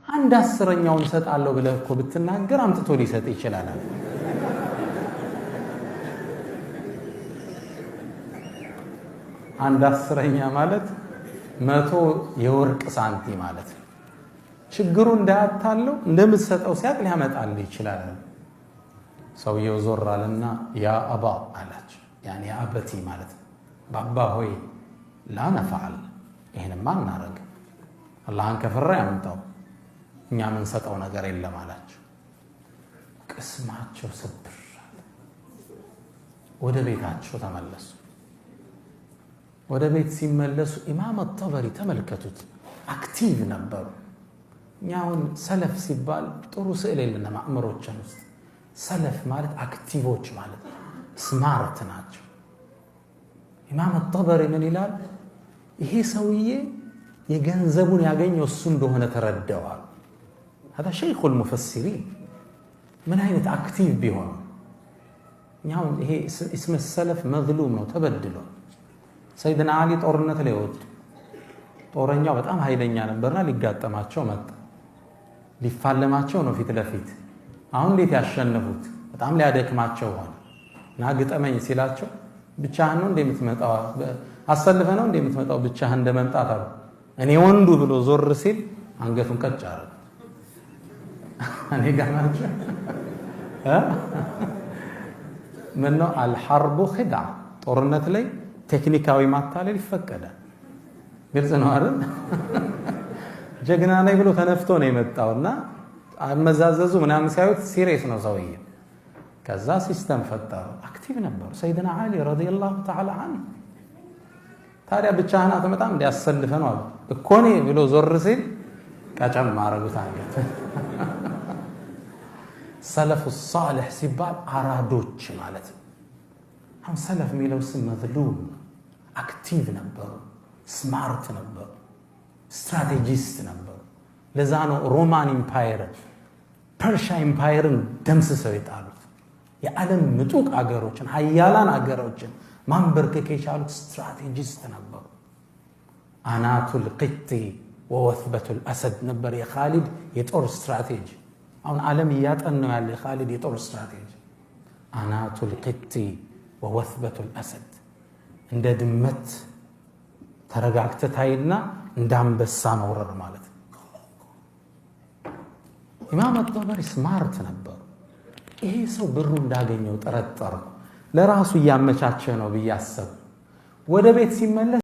አንድ አስረኛውን እሰጣለሁ ብለህ እኮ ብትናገር አምጥቶ ሊሰጥ ይችላል አለ። አንድ አስረኛ ማለት 100 የወርቅ ሳንቲም ማለት ነው። ችግሩ እንዳያታለው እንደምትሰጠው ሲያቅ ሊያመጣልህ ይችላል። ሰውየው ዞር አለና ያ አባ አላቸው። ያኔ ያ አበቲ ማለት ነው። ባባ ሆይ ላ ነፈዓል፣ ይሄንማ አናረግም፣ አላህን ከፈራ ያምጣው፣ እኛ የምንሰጠው ነገር የለም አላቸው። ቅስማቸው ስብር አለ። ወደ ቤታቸው ተመለሱ። ወደ ቤት ሲመለሱ ኢማም አጠበሪ ተመልከቱት፣ active ነበሩ። እኛ አሁን ሰለፍ ሲባል ጥሩ ስዕል የለንም አእምሮችን ውስጥ። ሰለፍ ማለት active ኦች ማለት smart ናቸው። ኢማም አጠበሪ ምን ይላል? ይሄ ሰውዬ የገንዘቡን ያገኘው እሱ እንደሆነ ተረደዋል። هذا شيخ المفسرين ምን አይነት active ቢሆኑ። እኛ አሁን ይሄ اسم السلف مظلوم ነው፣ ተበድሏል። ሰይድና አሊ ጦርነት ላይ ወጡ። ጦረኛው በጣም ኃይለኛ ነበርና ሊጋጠማቸው መጣ። ሊፋለማቸው ነው ፊት ለፊት። አሁን እንዴት ያሸንፉት? በጣም ሊያደክማቸው ሆነ እና ግጠመኝ ሲላቸው ብቻህን ነው እንደምትመጣው? አሰልፈ ነው እንደምትመጣው? ብቻህን እንደመምጣት አሉ። እኔ ወንዱ ብሎ ዞር ሲል አንገቱን ቀጭ አደረገ። እኔ ጋር ናቸው። ምነው الحرب خدعة፣ ጦርነት ላይ ቴክኒካዊ ማታለል ይፈቀዳል። ግልጽ ነው አይደል? ጀግና ላይ ብሎ ተነፍቶ ነው የመጣውና አመዛዘዙ ምናምን ሲያዩት serious ነው ሰውዬ። ከዛ system ፈጠሩ። active ነበሩ ሰይድና ዓሊ رضي الله تعالى عنه። ታዲያ ብቻህን አትመጣም እንዲያሰልፈ ነው አሉ። እኮ እኔ ብሎ ዞር ሲል ቀጨም ማረጉት አንገት። ሰለፉ ሳልሕ ሲባል አራዶች ማለት ነው። አሁን ሰለፍ የሚለው ስም مظلوم፣ active ነበሩ፣ smart ነበሩ፣ strategist ነበሩ። ለዛ ነው Roman Empire ን Persia Empire ን ደምስሰው የጣሉት። የዓለም ምጡቅ አገሮችን ሀያላን አገሮችን ማንበርከክ የቻሉት strategist ነበሩ። أناة القط ووثبة الأسد ነበር የኻሊድ የጦር ስትራቴጂ። አሁን ዓለም እያጠናው ያለ የኻሊድ የጦር ስትራቴጂ أناة القط ووثبة الأسد፣ እንደ ድመት ተረጋግተህ ታይና እንደ አንበሳ መውረር ማለት ነው። ኢማም አጠበሪ smart ነበሩ። ይሄ ሰው ብሩ እንዳገኘው ጠረጠርኩ፣ ለራሱ እያመቻቸ ነው ብዬ አሰብኩ። ወደ ቤት ሲመለስ